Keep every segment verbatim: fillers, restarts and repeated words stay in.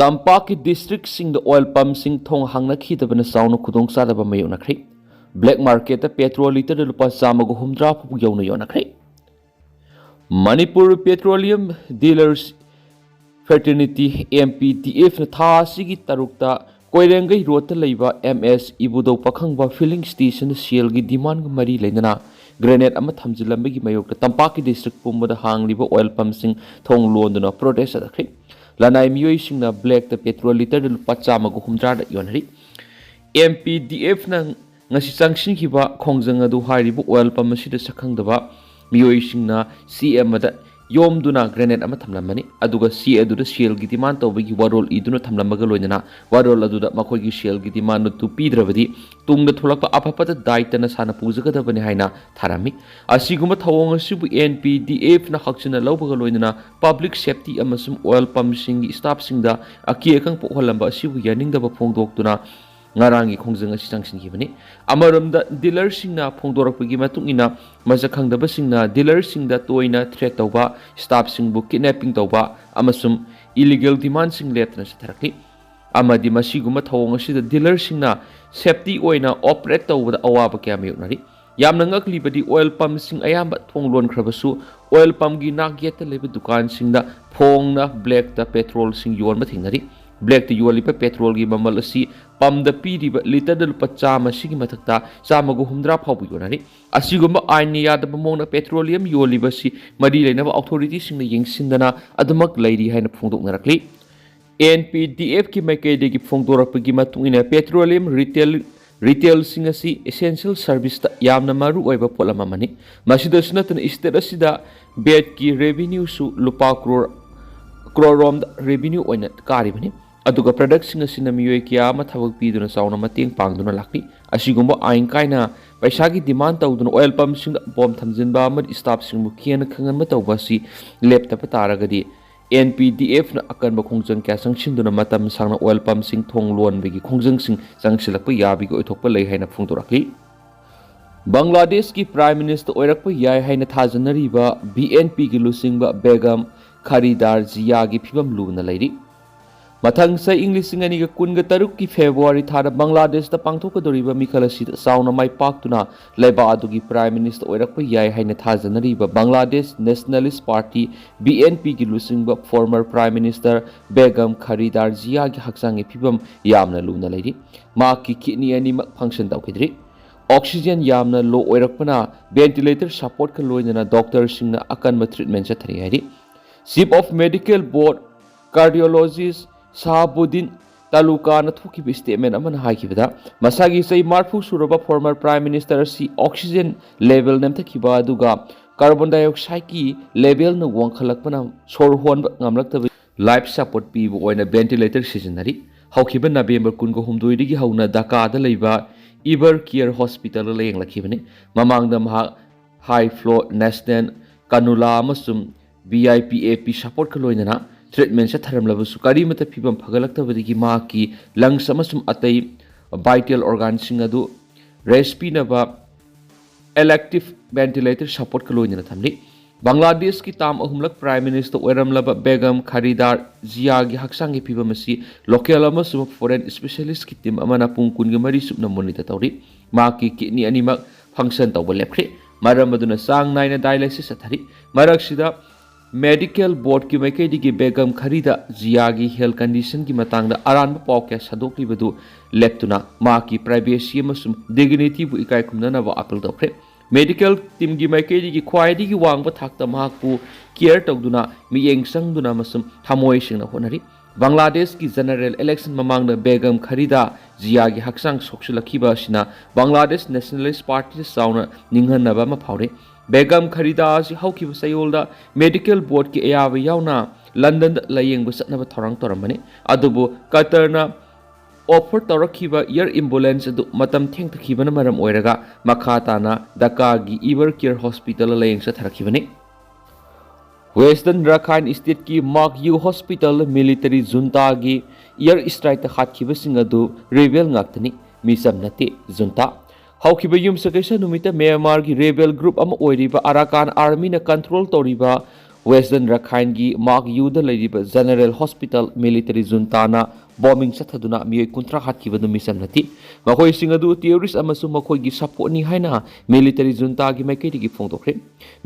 ꯇꯝꯄꯥꯛꯀꯤ ꯗꯤꯁꯇ꯭ꯔꯤꯛꯁꯤꯡꯗ ꯑꯣꯏꯜ ꯄꯝꯁꯤꯡ ꯊꯣꯡ ꯍꯥꯡꯅꯈꯤꯗꯕꯅ ꯆꯥꯎꯅ ꯈꯨꯗꯣꯡꯆꯥꯗꯕ ꯃꯥꯌꯣꯛꯅꯈ꯭ꯔꯦ꯫ ꯕ꯭ꯂꯦꯛ ꯃꯥꯔꯀꯦꯠꯇ ꯄꯦꯇ꯭ꯔꯣꯜ ꯂꯤꯇꯔꯗ ꯂꯨꯄꯥ ꯆꯥꯝꯃꯒ ꯍꯨꯝꯗ꯭ꯔꯥ ꯐꯥꯎꯕ ꯌꯧꯅ ꯌꯣꯟꯅꯈ꯭ꯔꯦ꯫ ꯃꯅꯤꯄꯨꯔ ꯄꯦꯇ꯭ꯔꯣꯂꯤꯌꯝ ꯗꯤꯂꯔꯁ ꯐ꯭ꯔꯦꯇꯔꯅꯤꯇꯤ, ꯑꯦꯝ ꯄꯤ ꯗꯤ ꯑꯦꯐꯅ ꯊꯥ ꯑꯁꯤꯒꯤ ꯇꯔꯨꯛꯇ ꯀꯣꯏꯔꯦꯡꯒꯩ ꯔꯣꯗꯇ ꯂꯩꯕ ꯑꯦꯝ ꯑꯦꯁ ꯏꯕꯨꯙꯧ ꯄꯥꯈꯪꯕ ꯐꯤꯂꯤꯡ ꯁ꯭ꯇꯦꯁꯟꯗ ꯁꯦꯜꯒꯤ ꯗꯤꯃꯥꯟꯒ ꯃꯔꯤ ꯂꯩꯅꯅ ꯒ꯭ꯔꯦꯅꯦꯗ ꯑꯃ ꯊꯝꯖꯤꯜꯂꯝꯕꯒꯤ ꯃꯥꯌꯣꯛꯇ ꯇꯝꯄꯥꯛꯀꯤ ꯗꯤꯁꯇ꯭ꯔꯤꯛ ꯄꯨꯝꯕꯗ ꯍꯥꯡꯂꯤꯕ ꯑꯣꯏꯜ ꯄꯝꯁꯤꯡ ꯊꯣꯡ ꯂꯣꯟꯗꯨꯅ ꯄ꯭ꯔꯣꯇꯦꯁ ꯆꯠꯊꯈ꯭ꯔꯦ꯫ ꯂꯅꯥꯏ ꯃꯤꯑꯣꯏꯁꯤꯡꯅ ꯕ꯭ꯂꯦꯛꯇ ꯄꯦꯇ꯭ꯔꯣꯜ ꯂꯤꯇꯔꯗ ꯂꯨꯄꯥ ꯆꯥꯝꯃꯒ ꯍꯨꯝꯗ꯭ꯔꯥꯗ ꯌꯣꯟꯅꯔꯤ꯫ ꯑꯦꯝ ꯄꯤ ꯗꯤ ꯑꯦꯐꯅ ꯉꯁꯤ ꯆꯪꯁꯤꯟꯈꯤꯕ ꯈꯣꯡꯖꯪ ꯑꯗꯨ ꯍꯥꯏꯔꯤꯕ ꯑꯣꯏꯜ ꯄꯝ ꯑꯁꯤꯗ ꯁꯛꯈꯪꯗꯕ ꯃꯤꯑꯣꯏꯁꯤꯡꯅ ꯆꯦ ꯑꯃꯗ ꯌꯣꯝꯗꯨꯅ ꯒ꯭ꯔꯦꯅꯦꯗ ꯑꯃ ꯊꯝꯂꯝꯕꯅꯤ꯫ ꯑꯗꯨꯒ ꯆꯦ ꯑꯗꯨꯗ ꯁꯦꯜꯒꯤ ꯗꯤꯃꯥꯟ ꯇꯧꯕꯒꯤ ꯋꯥꯔꯣꯜ ꯏꯗꯨꯅ ꯊꯝꯂꯝꯕꯒ ꯂꯣꯏꯅꯅ ꯋꯥꯔꯣꯜ ꯑꯗꯨꯗ ꯃꯈꯣꯏꯒꯤ ꯁꯦꯜꯒꯤ ꯗꯤꯃꯥꯟ ꯑꯗꯨ ꯄꯤꯗ꯭ꯔꯕꯗꯤ ꯇꯨꯡꯗ ꯊꯣꯛꯂꯛꯄ ꯑꯐ ꯐꯠꯇ ꯗꯥꯏꯇ ꯅꯁꯥꯅ ꯄꯨꯖꯒꯗꯕꯅꯤ ꯍꯥꯏꯅ ꯊꯥꯔꯝꯃꯤ꯫ ꯑꯁꯤꯒꯨꯝꯕ ꯊꯧꯑꯣꯡ ꯑꯁꯤꯕꯨ ꯑꯦꯟ ꯄꯤ ꯗꯤ ꯑꯦꯐꯅ ꯍꯛꯆꯤꯟꯅ ꯂꯧꯕꯒ ꯂꯣꯏꯅꯅ ꯄꯕ꯭ꯂꯤꯛ ꯁꯦꯐꯇꯤ ꯑꯃꯁꯨꯡ ꯑꯣꯏꯜ ꯄꯝꯁꯤꯡꯒꯤ ꯁ꯭ꯇꯥꯐꯁꯤꯡꯗ ꯑꯀꯤ ꯑꯈꯪ ꯄꯣꯛꯍꯜꯂꯝꯕ ꯑꯁꯤꯕꯨ ꯌꯥꯅꯤꯡꯗꯕ ꯐꯣꯡꯗꯣꯛꯇꯨꯅ ꯉꯔꯥꯡꯒꯤ ꯈꯣꯡꯖꯪ ꯑꯁꯤ ꯆꯪꯁꯤꯟꯈꯤꯕꯅꯤ꯫ ꯑꯃꯔꯣꯝꯗ, ꯗꯤꯂꯔꯁꯤꯡꯅ ꯐꯣꯡꯗꯣꯔꯛꯄꯒꯤ ꯃꯇꯨꯡ ꯏꯟꯅ, ꯃꯁꯛ ꯈꯪꯗꯕꯁꯤꯡꯅ ꯗꯤꯂꯔꯁꯤꯡꯗ ꯇꯣꯏꯅ ꯊ꯭ꯔꯦꯠ ꯇꯧꯕ, ꯁ꯭ꯇꯥꯐꯁꯤꯡꯕꯨ ꯀꯤꯗꯅꯦꯄꯤꯡ ꯇꯧꯕ ꯑꯃꯁꯨꯡ ꯏꯂꯤꯒꯦꯜ ꯗꯤꯃꯥꯟꯁꯤꯡ ꯂꯦꯞꯇꯅ ꯆꯠꯊꯔꯛꯂꯤ꯫ ꯑꯃꯗꯤ ꯃꯁꯤꯒꯨꯝꯕ ꯊꯧꯑꯣꯡ ꯑꯁꯤꯗ ꯗꯤꯂꯔꯁꯤꯡꯅ ꯁꯦꯐꯇꯤ ꯑꯣꯏꯅ ꯑꯣꯄꯔꯦꯠ ꯇꯧꯕꯗ ꯑꯋꯥꯕ ꯀꯌꯥ ꯃꯥꯌꯣꯛꯅꯔꯤ꯫ ꯌꯥꯝꯅ ꯉꯛꯂꯤꯕꯗꯤ, ꯑꯣꯏꯜ ꯄꯝꯁꯤꯡ ꯑꯌꯥꯝꯕ ꯊꯣꯡ ꯂꯣꯟꯈ꯭ꯔꯕꯁꯨ, ꯑꯣꯏꯜ ꯄꯝꯒꯤ ꯅꯥꯛ ꯌꯦꯠꯇ ꯂꯩꯕ ꯗꯨꯀꯥꯟꯁꯤꯡꯗ ꯐꯣꯡꯅ ꯕ꯭ꯂꯦꯛꯇ ꯄꯦꯇ꯭ꯔꯣꯜꯁꯤꯡ ꯌꯣꯟꯕ ꯊꯦꯡꯅꯔꯤ꯫ ꯕ꯭ꯂꯦꯛꯇ ꯌꯣꯜꯂꯤꯕ ꯄꯦꯇ꯭ꯔꯣꯜꯒꯤ ꯃꯃꯜ ꯑꯁꯤ ꯄꯝꯗ ꯄꯤꯔꯤꯕ ꯂꯤꯇꯔꯗ ꯂꯨꯄꯥ ꯆꯥꯝꯃ ꯑꯁꯤꯒꯤ ꯃꯊꯛꯇ ꯆꯥꯝꯃꯒ ꯍꯨꯝꯗ꯭ꯔꯥ ꯐꯥꯎꯕ ꯌꯣꯟꯅꯔꯤ꯫ ꯑꯁꯤꯒꯨꯝꯕ ꯑꯥꯏꯟꯅ ꯌꯥꯗꯕ ꯃꯑꯣꯡꯗ ꯄꯦꯇ꯭ꯔꯣꯂꯤꯌꯝ ꯌꯣꯜꯂꯤꯕꯁꯤ ꯃꯔꯤ ꯂꯩꯅꯕ ꯑꯣꯊꯣꯔꯤꯇꯤꯁꯤꯡꯅ ꯌꯦꯡꯁꯤꯟꯗꯅ ꯑꯗꯨꯃꯛ ꯂꯩꯔꯤ ꯍꯥꯏꯅ ꯐꯣꯡꯗꯣꯛꯅꯔꯛꯂꯤ꯫ ꯑꯦꯟ ꯄꯤ ꯗꯤ ꯑꯦꯐꯀꯤ ꯃꯥꯏꯀꯩꯗꯒꯤ ꯐꯣꯡꯗꯣꯔꯛꯄꯒꯤ ꯃꯇꯨꯡ ꯏꯟꯅ, ꯄꯦꯇ꯭ꯔꯣꯂꯤꯌꯝ ꯔꯤꯇꯦꯜ, ꯔꯤꯇꯦꯜꯁꯤꯡ ꯑꯁꯤ ꯑꯦꯁꯦꯟꯁꯤꯌꯦꯜ ꯁꯔꯚꯤꯁꯇ ꯌꯥꯝꯅ ꯃꯔꯨ ꯑꯣꯏꯕ ꯄꯣꯠꯂꯝ ꯑꯃꯅꯤ꯫ ꯃꯁꯤꯗꯁꯨ ꯅꯠꯇꯅ, ꯁ꯭ꯇꯦꯠ ꯑꯁꯤꯗ ꯕꯦꯠꯀꯤ ꯔꯦꯚꯤꯅ꯭ꯌꯨꯁꯨ ꯂꯨꯄꯥ ꯀ꯭ꯔꯣꯔ, ꯀ꯭ꯔꯣꯔꯔꯣꯝꯗ ꯔꯦꯚꯤꯅ꯭ꯌꯨ ꯑꯣꯏꯅ ꯀꯥꯔꯤꯕꯅꯤ꯫ ꯑꯗꯨꯒ ꯄ꯭ꯔꯗꯛꯁꯤꯡ ꯑꯁꯤꯅ ꯃꯤꯑꯣꯏ ꯀꯌꯥ ꯑꯃ ꯊꯕꯛ ꯄꯤꯗꯨꯅ ꯆꯥꯎꯅ ꯃꯇꯦꯡ ꯄꯥꯡꯗꯨꯅ ꯂꯥꯛꯂꯤ꯫ ꯑꯁꯤꯒꯨꯝꯕ ꯑꯥꯏꯟ ꯀꯥꯏꯅ ꯄꯩꯁꯥꯒꯤ ꯗꯤꯃꯥꯟ ꯇꯧꯗꯨꯅ ꯑꯣꯏꯜ ꯄꯝꯁꯤꯡꯗ ꯕꯣꯝ ꯊꯝꯖꯤꯟꯕ ꯑꯃꯗꯤ ꯁ꯭ꯇꯥꯐꯁꯤꯡꯕꯨ ꯀꯤꯍꯟ ꯈꯪꯍꯟꯕ ꯇꯧꯕ ꯑꯁꯤ ꯂꯦꯞꯇꯕ ꯇꯥꯔꯒꯗꯤ, ꯑꯦꯟ ꯄꯤ ꯗꯤ ꯑꯦꯐꯅ ꯑꯀꯟꯕ ꯈꯣꯡꯖꯪ ꯀꯌꯥ ꯆꯪꯁꯤꯟꯗꯨꯅ ꯃꯇꯝ ꯁꯥꯡꯅ ꯑꯣꯏꯜ ꯄꯝꯁꯤꯡ ꯊꯣꯡ ꯂꯣꯟꯕꯒꯤ ꯈꯣꯡꯖꯪꯁꯤꯡ ꯆꯪꯁꯤꯜꯂꯛꯄ ꯌꯥꯕꯒꯤ ꯑꯣꯏꯊꯣꯛꯄ ꯂꯩ ꯍꯥꯏꯅ ꯐꯣꯡꯗꯣꯔꯛꯂꯤ꯫ ꯕꯪꯒ꯭ꯂꯥꯗꯦꯁꯀꯤ ꯄ꯭ꯔꯥꯏꯝ ꯃꯤꯅꯤꯁꯇꯔ ꯑꯣꯏꯔꯛꯄ ꯌꯥꯏ ꯍꯥꯏꯅ ꯊꯥꯖꯅꯔꯤꯕ ꯕꯤ ꯑꯦꯟ ꯄꯤꯒꯤ ꯂꯨꯆꯤꯡꯕ ꯕꯦꯒꯝ ꯈꯔꯤꯗꯥꯔ ꯖꯤꯌꯥꯒꯤ ꯐꯤꯕꯝ ꯂꯨꯅ ꯂꯩꯔꯤ꯫ ꯃꯊꯪ ꯆꯍꯤ ꯏꯪ ꯂꯤꯁꯤꯡ ꯑꯅꯤꯒ ꯀꯨꯟꯒ ꯇꯔꯨꯛꯀꯤ ꯐꯦꯕ꯭ꯔꯨꯋꯥꯔꯤ ꯊꯥꯗ ꯕꯪꯒ꯭ꯂꯥꯗꯦꯁꯇ ꯄꯥꯡꯊꯣꯛꯀꯗꯧꯔꯤꯕ ꯃꯤꯈꯜ ꯑꯁꯤꯗ ꯆꯥꯎꯅ ꯃꯥꯏ ꯄꯥꯛꯇꯨꯅ ꯂꯩꯕꯥꯛ ꯑꯗꯨꯒꯤ Prime Minister ꯑꯣꯏꯔꯛꯄ ꯌꯥꯏ ꯍꯥꯏꯅ ꯊꯥꯖꯅꯔꯤꯕ Bangladesh Nationalist Party, B N P ꯒꯤ ꯂꯨꯆꯤꯡꯕ former Prime Minister ꯕꯦꯒꯝ ꯈꯔꯤꯗꯥꯔ ꯖꯤꯌꯥꯒꯤ ꯍꯛꯆꯥꯡꯒꯤ ꯐꯤꯕꯝ ꯌꯥꯝꯅ ꯂꯨꯅ ꯂꯩꯔꯤ꯫ ꯃꯍꯥꯛꯀꯤ kidney ꯑꯅꯤꯃꯛ function ꯇꯧꯈꯤꯗ꯭ꯔꯤ꯫ Oxygen ꯌꯥꯝꯅ low ꯑꯣꯏꯔꯛꯄꯅ ventilator supportꯀ ꯂꯣꯏꯅꯅ doctorꯁꯤꯡꯅ ꯑꯀꯟꯕ treatment ꯆꯠꯊꯔꯤ ꯍꯥꯏꯔꯤ꯫ Chief of Medical Board Cardiologist ꯁꯥꯍꯕꯨꯗꯤꯟ ꯇꯥꯂꯨꯀꯥꯅ ꯊꯣꯛꯈꯤꯕ statement ꯑꯃꯅ ꯍꯥꯏꯈꯤꯕꯗ, ꯃꯁꯥꯒꯤ ꯆꯍꯤ ꯃꯔꯤꯐꯨ ꯁꯨꯔꯕ former Prime Minister ꯑꯁꯤ oxygen level ꯅꯦꯝꯊꯈꯤꯕ ꯑꯗꯨꯒ carbon dioxideꯀꯤ levelꯅ ꯋꯥꯡꯈꯠꯂꯛꯄꯅ ꯁꯣꯔ ꯍꯣꯟꯕ ꯉꯝꯂꯛꯇꯕ life support ꯄꯤꯕ ꯑꯣꯏꯅ ventilator ꯁꯤꯖꯤꯟꯅꯔꯤ꯫ ꯍꯧꯈꯤꯕ November ꯀꯨꯟꯒ ꯍꯨꯝꯗꯣꯏꯗꯒꯤ ꯍꯧꯅ ꯙꯥꯀꯥꯗ ꯂꯩꯕ Evercare Hospitalꯗ ꯂꯥꯌꯦꯡꯂꯛꯈꯤꯕꯅꯤ꯫ ꯃꯃꯥꯡꯗ ꯃꯍꯥꯛ high flow National Cannula ꯑꯃꯁꯨꯡ V I P A P supportꯀ ꯂꯣꯏꯅꯅ treatment ꯆꯠꯊꯔꯝꯂꯕꯁꯨ ꯀꯔꯤꯃꯠꯇ ꯐꯤꯕꯝ ꯐꯒꯠꯂꯛꯇꯕꯗꯒꯤ ꯃꯍꯥꯛꯀꯤ lungs ꯑꯃꯁꯨꯡ ꯑꯇꯩ vital organꯁꯤꯡ ꯑꯗꯨ rest ꯄꯤꯅꯕ elective ventilator supportꯀ ꯂꯣꯏꯅꯅ ꯊꯝꯂꯤ꯫ ꯕꯪꯒ꯭ꯂꯥꯗꯦꯁꯀꯤ term ꯑꯍꯨꯝꯂꯛ Prime Minister ꯑꯣꯏꯔꯝꯂꯕ ꯕꯦꯒꯝ ꯈꯔꯤꯗꯥꯔ ꯖꯤꯌꯥꯒꯤ ꯍꯛꯆꯥꯡꯒꯤ ꯐꯤꯕꯝ ꯑꯁꯤ local ꯑꯃꯁꯨꯡ foreign specialistꯀꯤ team ꯑꯃꯅ ꯄꯨꯡ ꯀꯨꯟꯒ ꯃꯔꯤ ꯆꯨꯞꯅ monitor ꯇꯧꯔꯤ꯫ ꯃꯍꯥꯛꯀꯤ kidney ꯑꯅꯤꯃꯛ function ꯇꯧꯕ ꯂꯦꯞꯈ꯭ꯔꯦ, ꯃꯔꯝ ꯑꯗꯨꯅ ꯆꯥꯡ ꯅꯥꯏꯅ dialysis ꯆꯠꯊꯔꯤ꯫ ꯃꯔꯛꯁꯤꯗ medical boardꯀꯤ ꯃꯥꯏꯀꯩꯗꯒꯤ ꯕꯦꯒꯝ ꯈꯔꯤꯗꯥꯔ ꯖꯤꯌꯥꯒꯤ health conditionꯒꯤ ꯃꯇꯥꯡꯗ ꯑꯔꯥꯟꯕ ꯄꯥꯎ ꯀꯌꯥ ꯁꯟꯗꯣꯛꯂꯤꯕꯗꯨ ꯂꯦꯞꯇꯨꯅ ꯃꯍꯥꯛꯀꯤ privacy ꯑꯃꯁꯨꯡ dignityꯕꯨ ꯏꯀꯥꯏ ꯈꯨꯝꯅꯅꯕ appeal ꯇꯧꯈ꯭ꯔꯦ꯫ Medical teamꯒꯤ ꯃꯥꯏꯀꯩꯗꯒꯤ ꯈ꯭ꯋꯥꯏꯗꯒꯤ ꯋꯥꯡꯕ ꯊꯥꯛꯇ ꯃꯍꯥꯛꯄꯨ care ꯇꯧꯗꯨꯅ, ꯃꯤꯠꯌꯦꯡ ꯆꯪꯗꯨꯅ ꯑꯃꯁꯨꯡ ꯊꯃꯣꯏ ꯁꯦꯡꯅ ꯍꯣꯠꯅꯔꯤ꯫ ꯕꯪꯒ꯭ꯂꯥꯗꯦꯁꯀꯤ general election ꯃꯃꯥꯡꯗ ꯕꯦꯒꯝ ꯈꯔꯤꯗꯥꯔ ꯖꯤꯌꯥꯒꯤ ꯍꯛꯆꯥꯡ ꯁꯣꯛꯆꯤꯜꯂꯛꯈꯤꯕ ꯑꯁꯤꯅ ꯕꯪꯒ꯭ꯂꯥꯗꯦꯁ Nationalist Partyꯗ ꯆꯥꯎꯅ ꯅꯤꯡꯍꯟꯅꯕ ꯑꯃ ꯐꯥꯎꯔꯤ꯫ ꯕꯦꯒꯝ ꯈꯔꯤꯗꯥꯔ ꯑꯁꯤ ꯍꯧꯈꯤꯕ ꯆꯌꯣꯜꯗ medical boardꯀꯤ ꯑꯌꯥꯕ ꯌꯥꯎꯅ ꯂꯟꯗꯟꯗ ꯂꯥꯌꯦꯡꯕ ꯆꯠꯅꯕ ꯊꯧꯔꯥꯡ ꯇꯧꯔꯝꯕꯅꯤ, ꯑꯗꯨꯕꯨ ꯀꯇꯔꯅ offer ꯇꯧꯔꯛꯈꯤꯕ air ambulance ꯑꯗꯨ ꯃꯇꯝ ꯊꯦꯡꯊꯈꯤꯕꯅ ꯃꯔꯝ ꯑꯣꯏꯔꯒ ꯃꯈꯥ ꯇꯥꯅ ꯙꯥꯀꯥꯒꯤ Evercare Hospitalꯗ ꯂꯥꯌꯦꯡ ꯆꯠꯊꯔꯛꯈꯤꯕꯅꯤ꯫ Western Rakhine Stateꯀꯤ Mak U Hospitalꯗ military juntaꯒꯤ air strikeꯇ ꯍꯥꯠꯈꯤꯕꯁꯤꯡ ꯑꯗꯨ rebel ꯉꯥꯛꯇꯅꯤ, ꯃꯤꯆꯝ ꯅꯠꯇꯦ, junta꯫ ꯍꯧꯈꯤꯕ ꯌꯨꯝꯁꯀꯩꯁ ꯅꯨꯃꯤꯠꯇ ꯃ꯭ꯌꯥꯟꯃꯥꯔꯒꯤ rebel group ꯑꯃ ꯑꯣꯏꯔꯤꯕ Arakan Armyꯅ control ꯇꯧꯔꯤꯕ Western Rakhineꯒꯤ ꯃꯥꯛ ꯌꯨꯗ ꯂꯩꯔꯤꯕ General Hospital military juntaꯅ bombing ꯆꯠꯊꯗꯨꯅ ꯃꯤꯑꯣꯏ ꯀꯨꯟꯊ꯭ꯔꯥ ꯍꯥꯠꯈꯤꯕꯗꯨ ꯃꯤꯆꯝ ꯅꯠꯇꯦ꯫ ꯃꯈꯣꯏꯁꯤꯡ ꯑꯗꯨ terrorist ꯑꯃꯁꯨꯡ ꯃꯈꯣꯏꯒꯤ ꯁꯥꯄꯣꯠꯅꯤ ꯍꯥꯏꯅ military juntaꯒꯤ ꯃꯥꯏꯀꯩꯗꯒꯤ ꯐꯣꯡꯗꯣꯛꯈ꯭ꯔꯦ꯫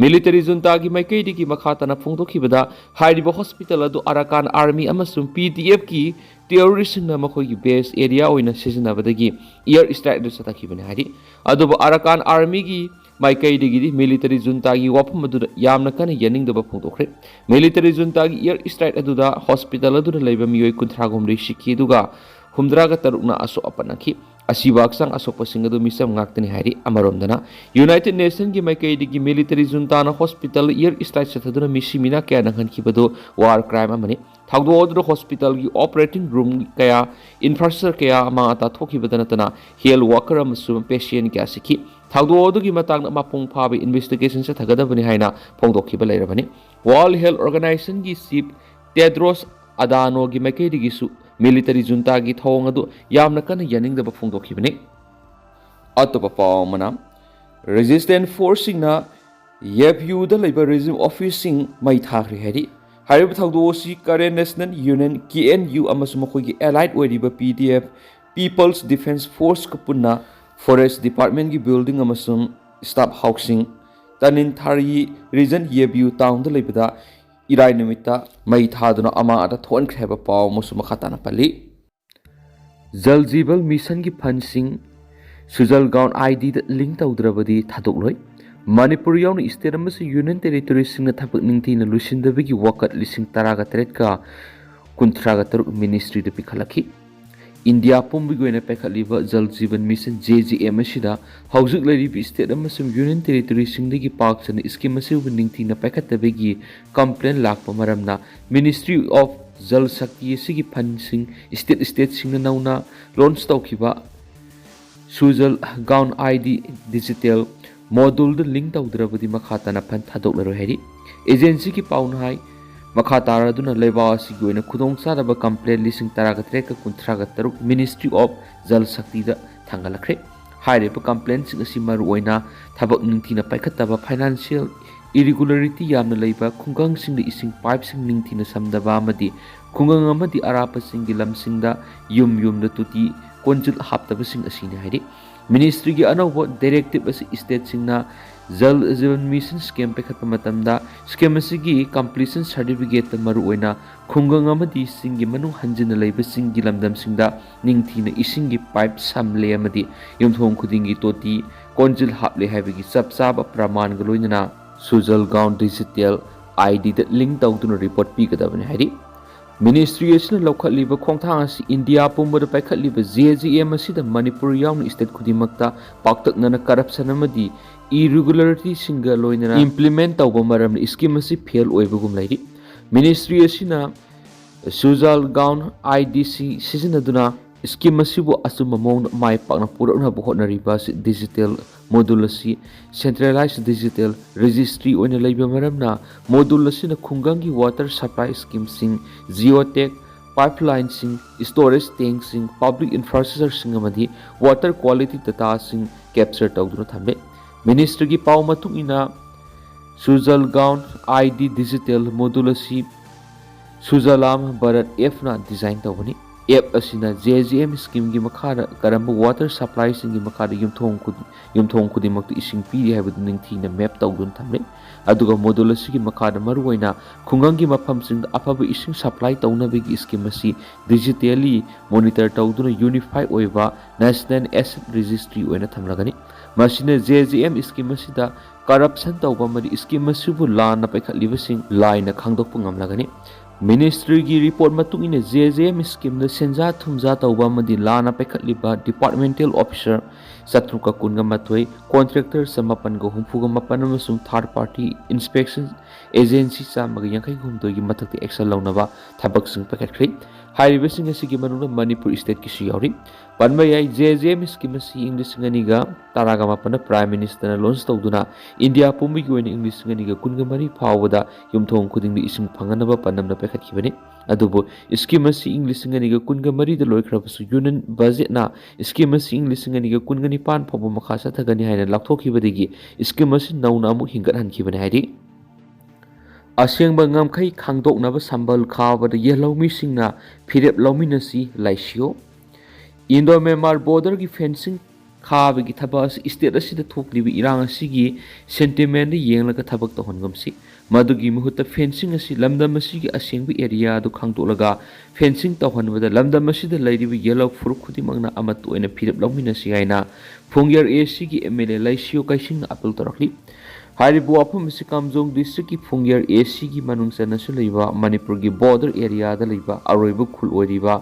Military juntaꯒꯤ ꯃꯥꯏꯀꯩꯗꯒꯤ ꯃꯈꯥ ꯇꯥꯅ ꯐꯣꯡꯗꯣꯛꯈꯤꯕꯗ, ꯍꯥꯏꯔꯤꯕ hospital ꯑꯗꯨ Arakan Army ꯑꯃꯁꯨꯡ P D Fꯀꯤ terroristꯁꯤꯡꯅ ꯃꯈꯣꯏꯒꯤ base area ꯑꯣꯏꯅ ꯁꯤꯖꯤꯟꯅꯕꯗꯒꯤ air strike ꯑꯗꯨ ꯆꯠꯊꯈꯤꯕꯅꯤ ꯍꯥꯏꯔꯤ꯫ ꯑꯗꯨꯕꯨ Arakan Armyꯒꯤ ꯃꯥꯏꯀꯩꯗꯒꯤꯗꯤ military juntaꯒꯤ ꯋꯥꯐꯝ ꯑꯗꯨꯗ ꯌꯥꯝꯅ ꯀꯟꯅ ꯌꯥꯅꯤꯡꯗꯕ ꯐꯣꯡꯗꯣꯛꯈ꯭ꯔꯦ꯫ Military juntaꯒꯤ air strike ꯑꯗꯨꯗ hospital ꯑꯗꯨꯗ ꯂꯩꯕ ꯃꯤꯑꯣꯏ ꯀꯨꯟꯊ꯭ꯔꯥ ꯍꯨꯝꯗꯣꯏ ꯁꯤꯈꯤ, ꯑꯗꯨꯒ ꯍꯨꯝꯗ꯭ꯔꯥꯒ ꯇꯔꯨꯛꯅ ꯑꯁꯣꯛ ꯑꯄꯟ ꯅꯪꯈꯤ꯫ ꯑꯁꯤꯕ ꯍꯛꯆꯥꯡ ꯑꯁꯣꯛꯄꯁꯤꯡ ꯑꯗꯨ ꯃꯤꯆꯝ ꯉꯥꯛꯇꯅꯤ ꯍꯥꯏꯔꯤ꯫ ꯑꯃꯔꯣꯝꯗꯅ, United Nationꯒꯤ ꯃꯥꯏꯀꯩꯗꯒꯤ military juntaꯅ hospital air strike ꯆꯠꯊꯗꯨꯅ ꯃꯤꯁꯤ ꯃꯤꯅꯥ ꯀꯌꯥ ꯅꯪꯍꯟꯈꯤꯕꯗꯨ war crime ꯑꯃꯅꯤ꯫ ꯊꯧꯗꯣꯛ ꯑꯗꯨꯗ hospitalꯒꯤ operating room ꯀꯌꯥ, infrastructure ꯀꯌꯥ ꯑꯃꯥꯡ ꯑꯇꯥ ꯊꯣꯛꯈꯤꯕꯗ ꯅꯠꯇꯅ health worker ꯑꯃꯁꯨꯡ patient ꯀꯌꯥ ꯁꯤꯈꯤ꯫ ꯊꯧꯗꯣꯛ ꯑꯗꯨꯒꯤ ꯃꯇꯥꯡꯗ ꯃꯄꯨꯡ ꯐꯥꯕ investigation ꯆꯠꯊꯒꯗꯕꯅꯤ ꯍꯥꯏꯅ ꯐꯣꯡꯗꯣꯛꯈꯤꯕ ꯂꯩꯔꯕꯅꯤ꯫ World Health Organizationꯒꯤ chief Tedros Adhanomꯒꯤ ꯃꯥꯏꯀꯩꯗꯒꯤꯁꯨ military juntaꯒꯤ ꯊꯧꯑꯣꯡ ꯑꯗꯨ ꯌꯥꯝꯅ ꯀꯟꯅ ꯌꯥꯅꯤꯡꯗꯕ ꯐꯣꯡꯗꯣꯛꯈꯤꯕꯅꯤ꯫ ꯑꯇꯣꯞꯄ ꯄꯥꯎ ꯑꯃꯅ, resistance forceꯁꯤꯡꯅ ꯌꯦꯞꯌꯨꯗ ꯂꯩꯕ regime officeꯁꯤꯡ ꯃꯩ ꯊꯥꯈ꯭ꯔꯦ ꯍꯥꯏꯔꯤ꯫ ꯍꯥꯏꯔꯤꯕ ꯊꯧꯗꯣꯛ ꯑꯁꯤ Karen National Union, K N U, ꯑꯃꯁꯨꯡ ꯃꯈꯣꯏꯒꯤ allied ꯑꯣꯏꯔꯤꯕ P D F, People's Defense Forceꯀ ꯄꯨꯟꯅ Forest Departmentꯀꯤ building ꯑꯃꯁꯨꯡ staff housing, Tanintharyi Region, ꯌꯦꯞꯌꯨ townꯗ ꯂꯩꯕꯗ ꯏꯔꯥꯏ ꯅꯨꯃꯤꯠꯇ ꯃꯩ ꯊꯥꯗꯨꯅ ꯑꯃꯥꯡ ꯑꯇꯥ ꯊꯣꯛꯍꯟꯈ꯭ꯔꯦ ꯍꯥꯏꯕ ꯄꯥꯎ ꯑꯃꯁꯨ ꯃꯈꯥ ꯇꯥꯅ ꯄꯜꯂꯤ꯫ Jal Jeevan Missionꯒꯤ fundꯁꯤꯡ Sujal Ground IDꯗ link ꯇꯧꯗ꯭ꯔꯕꯗꯤ ꯊꯥꯗꯣꯛꯂꯣꯏ꯫ Manipur ꯌꯥꯎꯅ state ꯑꯃꯁꯨꯡ union territoryꯁꯤꯡꯅ ꯊꯕꯛ ꯅꯤꯡꯊꯤꯅ ꯂꯣꯏꯁꯤꯟꯗꯕꯒꯤ ꯋꯥꯀꯠ ꯂꯤꯁꯤꯡ ꯇꯔꯥꯒ ꯇꯔꯦꯠꯀ ꯀꯨꯟꯊ꯭ꯔꯥꯒ ꯇꯔꯨꯛ ministryꯗ ꯄꯤꯈꯠꯂꯛꯈꯤ꯫ ꯏꯟꯗꯤꯌꯥ ꯄꯨꯝꯕꯒꯤ ꯑꯣꯏꯅ ꯄꯥꯏꯈꯠꯂꯤꯕ Jal Jeevan Mission, J J M, ꯑꯁꯤꯗ ꯍꯧꯖꯤꯛ ꯂꯩꯔꯤꯕ state ꯑꯃꯁꯨꯡ union territoryꯁꯤꯡꯗꯒꯤ ꯄꯥꯛ ꯁꯟꯅ scheme ꯑꯁꯤꯕꯨ ꯅꯤꯡꯊꯤꯅ ꯄꯥꯏꯈꯠꯇꯕꯒꯤ complaint ꯂꯥꯛꯄ ꯃꯔꯝꯅ Ministry of Jal Shakti ꯑꯁꯤꯒꯤ fundꯁꯤꯡ state stateꯁꯤꯡꯅ ꯅꯧꯅ launch ꯇꯧꯈꯤꯕ Sujal Ground ID digital moduleꯗ link ꯇꯧꯗ꯭ꯔꯕꯗꯤ ꯃꯈꯥ ꯇꯥꯅ fund ꯊꯥꯗꯣꯛꯂꯔꯣꯏ ꯍꯥꯏꯔꯤ꯫ Agencyꯒꯤ ꯄꯥꯎꯅ ꯍꯥꯏ, ꯃꯈꯥ ꯇꯥꯔꯗꯨꯅ ꯂꯩꯕꯥꯛ ꯑꯁꯤꯒꯤ ꯑꯣꯏꯅ ꯈꯨꯗꯣꯡꯆꯥꯗꯕ complaint ꯂꯤꯁꯤꯡ ꯇꯔꯥꯒ ꯇꯔꯦꯠꯀ ꯀꯨꯟꯊ꯭ꯔꯥꯒ ꯇꯔꯨꯛ Ministry of Jal Shaktiꯗ ꯊꯥꯡꯒꯠꯂꯛꯈ꯭ꯔꯦ꯫ ꯍꯥꯏꯔꯤꯕ complaintꯁꯤꯡ ꯑꯁꯤ ꯃꯔꯨꯑꯣꯏꯅ ꯊꯕꯛ ꯅꯤꯡꯊꯤꯅ ꯄꯥꯏꯈꯠꯇꯕ, financial ꯏꯔꯤꯒꯨꯂꯔꯤꯇꯤ ꯌꯥꯝꯅ ꯂꯩꯕ ꯈꯨꯡꯒꯪꯁꯤꯡꯗ ꯏꯁꯤꯡ ꯄꯥꯏꯞꯁꯤꯡ ꯅꯤꯡꯊꯤꯅ ꯁꯝꯗꯕ ꯑꯃꯗꯤ ꯈꯨꯡꯒꯪ ꯑꯃꯗꯤ ꯑꯔꯥꯞꯄꯁꯤꯡꯒꯤ ꯂꯝꯁꯤꯡꯗ ꯌꯨꯝ ꯌꯨꯝꯗ ꯇꯣꯇꯤ ꯀꯣꯟꯖꯤꯜ ꯍꯥꯞꯇꯕꯁꯤꯡ ꯑꯁꯤꯅꯤ ꯍꯥꯏꯔꯤ꯫ ꯃꯤꯅꯤꯁꯇ꯭ꯔꯤꯒꯤ ꯑꯅꯧꯕ ꯗꯥꯏꯔꯦꯛꯇꯤꯞ ꯑꯁꯤ ꯁ꯭ꯇꯦꯠꯁꯤꯡꯅ ꯖꯜ ꯖꯤꯕꯟ ꯃꯤꯁꯟ ꯁ꯭ꯀꯤꯝ ꯄꯥꯏꯈꯠꯄ ꯃꯇꯝꯗ ꯁ꯭ꯀꯤꯝ ꯑꯁꯤꯒꯤ ꯀꯝꯄ꯭ꯂꯤꯁꯟ ꯁꯥꯔꯇꯤꯐꯤꯀꯦꯠꯇ ꯃꯔꯨꯑꯣꯏꯅ ꯈꯨꯡꯒꯪ ꯑꯃꯗꯤ ꯆꯤꯡꯒꯤ ꯃꯅꯨꯡ ꯍꯟꯖꯤꯟꯅ ꯂꯩꯕꯁꯤꯡꯒꯤ ꯂꯝꯗꯝꯁꯤꯡꯗ ꯅꯤꯡꯊꯤꯅ ꯏꯁꯤꯡꯒꯤ ꯄꯥꯏꯞ ꯁꯝꯂꯦ ꯑꯃꯗꯤ ꯌꯨꯝꯊꯣꯡ ꯈꯨꯗꯤꯡꯒꯤ ꯇꯣꯇꯤ ꯀꯣꯟꯖꯤꯜ ꯍꯥꯞꯂꯦ ꯍꯥꯏꯕꯒꯤ ꯆꯞ ꯆꯥꯕ ꯄ꯭ꯔꯃꯥꯟꯒ ꯂꯣꯏꯅꯅ ꯁꯨꯖꯜ ꯒꯥꯎꯟ ꯗꯤꯖꯤꯇꯦꯜ ꯑꯥꯏ ꯗꯤꯗ ꯂꯤꯡ ꯇꯧꯗꯨꯅ ꯔꯤꯄꯣꯔꯠ ꯄꯤꯒꯗꯕꯅꯤ ꯍꯥꯏꯔꯤ꯫ ꯃꯤꯅꯤꯁꯇ꯭ꯔꯤ ꯑꯁꯤꯅ ꯂꯧꯈꯠꯂꯤꯕ ꯈꯣꯡꯊꯥꯡ ꯑꯁꯤ ꯏꯟꯗꯤꯌꯥ ꯄꯨꯝꯕꯗ ꯄꯥꯏꯈꯠꯂꯤꯕ ꯖꯦ ꯖꯤ ꯑꯦꯝ ꯑꯁꯤꯗ ꯃꯅꯤꯄꯨꯔ ꯌꯥꯎꯅ ꯁ꯭ꯇꯦꯠ ꯈꯨꯗꯤꯡꯃꯛꯇ ꯄꯥꯛꯇꯛꯅꯅ ꯀꯔꯞꯁꯟ ꯑꯃꯗꯤ ꯏꯔꯤꯒꯨꯂꯔꯤꯇꯤꯁꯤꯡꯒ ꯂꯣꯏꯅꯅ ꯏꯝꯄ꯭ꯂꯤꯃꯦꯟ ꯇꯧꯕ ꯃꯔꯝꯅ ꯁ꯭ꯀꯤꯝ ꯑꯁꯤ ꯐꯦꯜ ꯑꯣꯏꯕꯒꯨꯝ ꯂꯩꯔꯤ꯫ ꯃꯤꯅꯤꯁꯇ꯭ꯔꯤ ꯑꯁꯤꯅ ꯁꯨꯖꯥꯜ ꯒꯥꯎꯟ ꯑꯥꯏ ꯗꯤ ꯁꯤ ꯁꯤꯖꯤꯟꯅꯗꯨꯅ ꯁ꯭ꯀꯤꯝ ꯑꯁꯤꯕꯨ ꯑꯆꯨꯝꯕ ꯃꯑꯣꯡꯗ ꯃꯥꯏ ꯄꯥꯛꯅ ꯄꯨꯔꯛꯅꯕ ꯍꯣꯠꯅꯔꯤꯕ ꯑꯁꯤ ꯗꯤꯖꯤꯇꯦꯜ ꯃꯣꯗꯨꯜ ꯑꯁꯤ ꯁꯦꯟꯇ꯭ꯔꯦꯂꯥꯏꯖ ꯗꯤꯖꯤꯇꯦꯜ ꯔꯦꯖꯤꯁꯇ꯭ꯔꯤ ꯑꯣꯏꯅ ꯂꯩꯕ ꯃꯔꯝꯅ ꯃꯣꯗꯨꯜ ꯑꯁꯤꯅ ꯈꯨꯡꯒꯪꯒꯤ ꯋꯥꯇꯔ ꯁꯄ꯭ꯂꯥꯏ ꯁ꯭ꯀꯤꯝꯁꯤꯡ, ꯖꯤꯑꯣꯇꯦꯛ, ꯄꯥꯏꯞꯂꯥꯏꯟꯁꯤꯡ, ꯁ꯭ꯇꯣꯔꯦꯖ ꯇꯦꯡꯁꯤꯡ, ꯄꯕ꯭ꯂꯤꯛ ꯏꯟꯐ꯭ꯔꯥꯁ꯭ꯇ꯭ꯔꯛꯆꯔꯁꯤꯡ ꯑꯃꯗꯤ ꯋꯥꯇꯔ ꯀ꯭ꯋꯥꯂꯤꯇꯤ ꯗꯇꯥꯁꯤꯡ ꯀꯦꯞꯆꯔ ꯇꯧꯗꯨꯅ ꯊꯝꯂꯦ꯫ ꯃꯤꯅꯤꯁꯇ꯭ꯔꯤꯒꯤ ꯄꯥꯎ ꯃꯇꯨꯡ ꯏꯟꯅ Sujal Gaon I D digital module ꯑꯁꯤ ꯁꯨꯖꯂꯥꯝ ꯚꯥꯔꯠ ꯑꯦꯞꯅ ꯗꯤꯖꯥꯏꯟ ꯇꯧꯕꯅꯤ꯫ ꯑꯦꯞ ꯑꯁꯤꯅ ꯖꯦ ꯖꯤ ꯑꯦꯝ ꯁ꯭ꯀꯤꯝꯒꯤ ꯃꯈꯥꯗ ꯀꯔꯝꯕ ꯋꯥꯇꯔ ꯁꯄ꯭ꯂꯥꯏꯁꯤꯡꯒꯤ ꯃꯈꯥꯗ ꯌꯨꯝꯊꯣꯡ ꯈꯨꯗꯤꯡ, ꯌꯨꯝꯊꯣꯡ ꯈꯨꯗꯤꯡꯃꯛꯇ ꯏꯁꯤꯡ ꯄꯤꯔꯤ ꯍꯥꯏꯕꯗꯨ ꯅꯤꯡꯊꯤꯅ ꯃꯦꯞ ꯇꯧꯗꯨꯅ ꯊꯝꯂꯤ꯫ ꯑꯗꯨꯒ ꯃꯣꯗꯨꯜ ꯑꯁꯤꯒꯤ ꯃꯈꯥꯗ ꯃꯔꯨꯑꯣꯏꯅ ꯈꯨꯡꯒꯪꯒꯤ ꯃꯐꯝꯁꯤꯡꯗ ꯑꯐꯕ ꯏꯁꯤꯡ ꯁꯄ꯭ꯂꯥꯏ ꯇꯧꯅꯕꯒꯤ ꯁ꯭ꯀꯤꯝ ꯑꯁꯤ ꯗꯤꯖꯤꯇꯦꯜꯂꯤ ꯃꯣꯅꯤꯇꯔ ꯇꯧꯗꯨꯅ ꯌꯨꯅꯤꯐꯥꯏ ꯑꯣꯏꯕ ꯅꯦꯁꯅꯦꯜ ꯑꯦꯁꯦꯠ ꯔꯦꯖꯤꯁꯇ꯭ꯔꯤ ꯑꯣꯏꯅ ꯊꯝꯂꯒꯅꯤ꯫ ꯃꯁꯤꯅ ꯖꯦ ꯖꯦ ꯑꯦꯝ ꯁ꯭ꯀꯤꯝ ꯑꯁꯤꯗ ꯀꯔꯞꯁꯟ ꯇꯧꯕ ꯑꯃꯗꯤ ꯁ꯭ꯀꯤꯝ ꯑꯁꯤꯕꯨ ꯂꯥꯟꯅ ꯄꯥꯏꯈꯠꯂꯤꯕꯁꯤꯡ ꯂꯥꯏꯅ ꯈꯪꯗꯣꯛꯄ ꯉꯝꯂꯒꯅꯤ꯫ ꯃꯤꯅꯤꯁꯇ꯭ꯔꯤꯒꯤ ꯔꯤꯄꯣꯔꯠ ꯃꯇꯨꯡ ꯏꯟꯅ ꯖꯦ ꯖꯦ ꯑꯦꯝ ꯁ꯭ꯀꯤꯝꯗ ꯁꯦꯟꯖꯥ ꯊꯨꯝꯖꯥ ꯇꯧꯕ ꯑꯃꯗꯤ ꯂꯥꯟꯅ ꯄꯥꯏꯈꯠꯂꯤꯕ ꯗꯤꯄꯥꯔꯠꯃꯦꯟꯇꯦꯜ ꯑꯣꯐꯤꯁꯔ ꯆꯥꯇ꯭ꯔꯨꯛꯀ ꯀꯨꯟꯒ ꯃꯥꯊꯣꯏ, ꯀꯣꯟꯇ꯭ꯔꯦꯛꯇꯔ ꯆꯃꯥꯄꯟꯒ ꯍꯨꯝꯐꯨꯒ ꯃꯥꯄꯟ ꯑꯃꯁꯨꯡ ꯊꯥꯔꯗ ꯄꯥꯔꯇꯤ ꯏꯟꯁꯄꯦꯛꯁꯟ ꯑꯦꯖꯦꯟꯁꯤ ꯆꯥꯝꯃꯒ ꯌꯥꯡꯈꯩ ꯍꯨꯝꯗꯣꯏꯒꯤ ꯃꯊꯛꯇ ꯑꯦꯛꯁꯟ ꯂꯧꯅꯕ ꯊꯕꯛꯁꯤꯡ ꯄꯥꯏꯈꯠꯈ꯭ꯔꯦ꯫ ꯍꯥꯏꯔꯤꯕꯁꯤꯡ ꯑꯁꯤꯒꯤ ꯃꯅꯨꯡꯗ ꯃꯅꯤꯄꯨꯔ ꯁ꯭ꯇꯦꯠꯀꯤꯁꯨ ꯌꯥꯎꯔꯤ꯫ ꯄꯟꯕ ꯌꯥꯏ, ꯖꯦ ꯖꯦ ꯑꯦꯝ ꯁ꯭ꯀꯤꯝ ꯑꯁꯤ ꯏꯪ ꯂꯤꯁꯤꯡ ꯑꯅꯤꯒ ꯇꯔꯥꯒ ꯃꯥꯄꯟꯗ ꯄ꯭ꯔꯥꯏꯝ ꯃꯤꯅꯤꯁꯇꯔꯅ ꯂꯣꯟꯆ ꯇꯧꯗꯨꯅ ꯏꯟꯗꯤꯌꯥ ꯄꯨꯝꯕꯒꯤ ꯑꯣꯏꯅ ꯏꯪ ꯂꯤꯁꯤꯡ ꯑꯅꯤꯒ ꯀꯨꯟꯒ ꯃꯔꯤ ꯐꯥꯎꯕꯗ ꯌꯨꯝꯊꯣꯡ ꯈꯨꯗꯤꯡꯗ ꯏꯁꯤꯡ ꯐꯪꯍꯟꯅꯕ ꯄꯥꯟꯗꯝꯅ ꯄꯥꯏꯈꯠꯈꯤꯕꯅꯤ꯫ ꯑꯗꯨꯕꯨ scheme ꯑꯁꯤ ꯏꯪ ꯂꯤꯁꯤꯡ ꯑꯅꯤꯒ ꯀꯨꯟꯒ ꯃꯔꯤꯗ ꯂꯣꯏꯈ꯭ꯔꯕꯁꯨ Union budgetꯅ scheme ꯑꯁꯤ ꯏꯪ ꯂꯤꯁꯤꯡ ꯑꯅꯤꯒ ꯀꯨꯟꯒ ꯅꯤꯄꯥꯟ ꯐꯥꯎꯕ ꯃꯈꯥ ꯆꯠꯊꯒꯅꯤ ꯍꯥꯏꯅ ꯂꯥꯎꯊꯣꯛꯈꯤꯕꯗꯒꯤ scheme ꯑꯁꯤ ꯅꯧꯅ ꯑꯃꯨꯛ ꯍꯤꯡꯒꯠꯍꯟꯈꯤꯕꯅꯤ ꯍꯥꯏꯔꯤ꯫ ꯑꯁꯦꯡꯕ ꯉꯝꯈꯩ ꯈꯪꯗꯣꯛꯅꯕ ꯁꯝꯕꯜ ꯈꯥꯕꯗ ꯌꯦꯜꯍꯧꯃꯤꯁꯤꯡꯅ ꯐꯤꯔꯦꯞ ꯂꯧꯃꯤꯟꯅꯁꯤ ꯂꯥꯏꯁꯤꯌꯣ꯫ Indo Myanmar borderꯒꯤ fencing ꯈꯥꯕꯒꯤ ꯊꯕꯛ ꯑꯁꯤ state ꯑꯁꯤꯗ ꯊꯣꯛꯂꯤꯕ ꯏꯔꯥꯡ ꯑꯁꯤꯒꯤ sentimentꯗ ꯌꯦꯡꯂꯒ ꯊꯕꯛ ꯇꯧꯍꯟꯒꯨꯝꯁꯤ꯫ ꯃꯗꯨꯒꯤ ꯃꯍꯨꯠꯇ fencing ꯑꯁꯤ ꯂꯝꯗꯝ ꯑꯁꯤꯒꯤ ꯑꯁꯦꯡꯕ area ꯑꯗꯨ ꯈꯪꯗꯣꯛꯂꯒ fencing ꯇꯧꯍꯟꯕꯗ ꯂꯝꯗꯝ ꯑꯁꯤꯗ ꯂꯩꯔꯤꯕ ꯌꯦꯜꯍꯧ ꯐꯨꯔꯨꯞ ꯈꯨꯗꯤꯡꯃꯛꯅ ꯑꯃꯠꯇ ꯑꯣꯏꯅ ꯐꯤꯔꯦꯞ ꯂꯧꯃꯤꯟꯅꯁꯤ ꯍꯥꯏꯅ ꯐꯨꯡꯌꯔ ACꯒꯤ MLA ꯂꯥꯏꯁꯤꯌꯣ ꯀꯩꯁꯤꯡꯅ appeal ꯇꯧꯔꯛꯂꯤ꯫ ꯍꯥꯏꯔꯤꯕ ꯋꯥꯐꯝ ꯑꯁꯤ ꯀꯥꯝꯖꯣꯡ districtꯀꯤ ꯐꯨꯡꯌꯔ ACꯒꯤ ꯃꯅꯨꯡ ꯆꯟꯅꯁꯨ ꯂꯩꯕ ꯃꯅꯤꯄꯨꯔꯒꯤ border areaꯗ ꯂꯩꯕ ꯑꯔꯣꯏꯕ ꯈꯨꯜ ꯑꯣꯏꯔꯤꯕ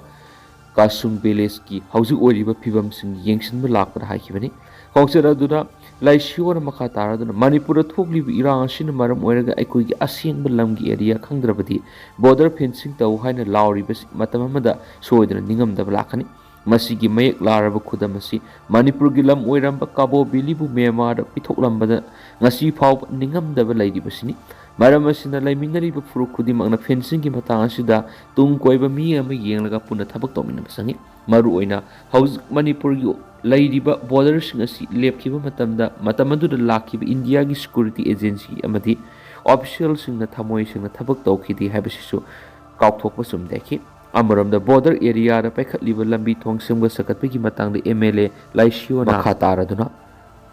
ꯀꯥꯁꯨꯡ villageꯀꯤ ꯍꯧꯖꯤꯛ ꯑꯣꯏꯔꯤꯕ ꯐꯤꯕꯝꯁꯤꯡ ꯌꯦꯡꯁꯤꯟꯕ ꯂꯥꯛꯄꯗ ꯍꯥꯏꯈꯤꯕꯅꯤ꯫ ꯈꯣꯡꯆꯠ ꯑꯗꯨꯗ ꯂꯥꯏꯁꯤꯌꯣꯅ ꯃꯈꯥ ꯇꯥꯔꯗꯨꯅ ꯃꯅꯤꯄꯨꯔꯗ ꯊꯣꯛꯂꯤꯕ ꯏꯔꯥꯡ ꯑꯁꯤꯅ ꯃꯔꯝ ꯑꯣꯏꯔꯒ ꯑꯩꯈꯣꯏꯒꯤ ꯑꯁꯦꯡꯕ ꯂꯝꯒꯤ area ꯈꯪꯗ꯭ꯔꯕꯗꯤ border fencing ꯇꯧ ꯍꯥꯏꯅ ꯂꯥꯎꯔꯤꯕꯁꯤ ꯃꯇꯝ ꯑꯃꯗ ꯁꯣꯏꯗꯅ ꯅꯤꯡꯉꯝꯗꯕ ꯂꯥꯛꯀꯅꯤ꯫ ꯃꯁꯤꯒꯤ ꯃꯌꯦꯛ ꯂꯥꯔꯕ ꯈꯨꯗꯝ ꯑꯁꯤ ꯃꯅꯤꯄꯨꯔꯒꯤ ꯂꯝ ꯑꯣꯏꯔꯝꯕ ꯀꯥꯕꯣ ꯚꯦꯂꯤꯕꯨ ꯃ꯭ꯌꯥꯟꯃꯥꯔꯗ ꯄꯤꯊꯣꯛꯂꯝꯕꯗ ꯉꯁꯤ ꯐꯥꯎꯕ ꯅꯤꯡꯉꯝꯗꯕ ꯂꯩꯔꯤꯕꯁꯤꯅꯤ꯫ ꯃꯔꯝ ꯑꯁꯤꯅ ꯂꯩꯃꯤꯟꯅꯔꯤꯕ ꯐꯨꯔꯨꯞ ꯈꯨꯗꯤꯡꯃꯛꯅ fencingꯒꯤ ꯃꯇꯥꯡ ꯑꯁꯤꯗ ꯇꯨꯡ ꯀꯣꯏꯕ ꯃꯤ ꯑꯃ ꯌꯦꯡꯂꯒ ꯄꯨꯟꯅ ꯊꯕꯛ ꯇꯧꯃꯤꯟꯅꯕ ꯆꯪꯏ꯫ ꯃꯔꯨꯑꯣꯏꯅ ꯍꯧꯖꯤꯛ ꯃꯅꯤꯄꯨꯔꯒꯤ ꯂꯩꯔꯤꯕ borderꯁꯤꯡ ꯑꯁꯤ ꯂꯦꯞꯈꯤꯕ ꯃꯇꯝꯗ, ꯃꯇꯝ ꯑꯗꯨꯗ ꯂꯥꯛꯈꯤꯕ ꯏꯟꯗꯤꯌꯥꯒꯤ security agency ꯑꯃꯗꯤ officialꯁꯤꯡꯅ ꯊꯃꯣꯏ ꯁꯦꯡꯅ ꯊꯕꯛ ꯇꯧꯈꯤꯗꯦ ꯍꯥꯏꯕꯁꯤꯁꯨ ꯀꯥꯎꯊꯣꯛꯄ ꯆꯨꯝꯗꯦ꯫ ꯑꯃꯔꯣꯝꯗ border areaꯗ ꯄꯥꯏꯈꯠꯂꯤꯕ ꯂꯝꯕꯤ ꯊꯣꯡ ꯁꯦꯝꯒꯠ ꯁꯥꯒꯠꯄꯒꯤ ꯃꯇꯥꯡꯗ MLA ꯂꯥꯏꯁꯤꯌꯣꯅ ꯃꯈꯥ ꯇꯥꯔꯗꯨꯅ,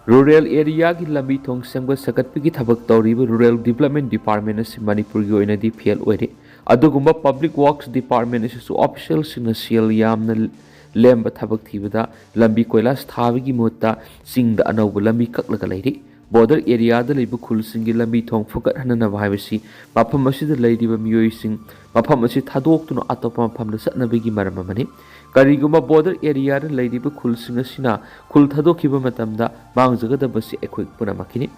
rural areaꯒꯤ ꯂꯝꯕꯤ ꯊꯣꯡ ꯁꯦꯝꯒꯠ ꯁꯥꯒꯠꯄꯒꯤ ꯊꯕꯛ ꯇꯧꯔꯤꯕ Rural Development Department ꯑꯁꯤ ꯃꯅꯤꯄꯨꯔꯒꯤ ꯑꯣꯏꯅꯗꯤ fail ꯑꯣꯏꯔꯦ꯫ ꯑꯗꯨꯒꯨꯝꯕ Public Works Department ꯑꯁꯤꯁꯨ officialꯁꯤꯡꯅ ꯁꯦꯜ ꯌꯥꯝꯅ ꯂꯦꯝꯕ ꯊꯕꯛ ꯊꯤꯕꯗ ꯂꯝꯕꯤ ꯀꯣꯏꯂꯥꯁ ꯊꯥꯕꯒꯤ ꯃꯍꯨꯠꯇ ꯆꯤꯡꯗ ꯑꯅꯧꯕ ꯂꯝꯕꯤ ꯀꯛꯂꯒ ꯂꯩꯔꯤ꯫ Border areaꯗ ꯂꯩꯕ ꯈꯨꯜꯁꯤꯡꯒꯤ ꯂꯝꯕꯤ ꯊꯣꯡ ꯐꯒꯠꯍꯟꯅꯅꯕ ꯍꯥꯏꯕꯁꯤ ꯃꯐꯝ ꯑꯁꯤꯗ ꯂꯩꯔꯤꯕ ꯃꯤꯑꯣꯏꯁꯤꯡ ꯃꯐꯝ ꯑꯁꯤ ꯊꯥꯗꯣꯛꯇꯨꯅ ꯑꯇꯣꯞꯄ ꯃꯐꯝꯗ ꯆꯠꯅꯕꯒꯤ ꯃꯔꯝ ꯑꯃꯅꯤ꯫ ꯀꯔꯤꯒꯨꯝꯕ border areaꯗ ꯂꯩꯔꯤꯕ ꯈꯨꯜꯁꯤꯡ ꯑꯁꯤꯅ ꯈꯨꯜ ꯊꯥꯗꯣꯛꯈꯤꯕ ꯃꯇꯝꯗ ꯃꯥꯡꯖꯒꯗꯕꯁꯤ ꯑꯩꯈꯣꯏ ꯄꯨꯝꯅꯃꯛꯀꯤꯅꯤ꯫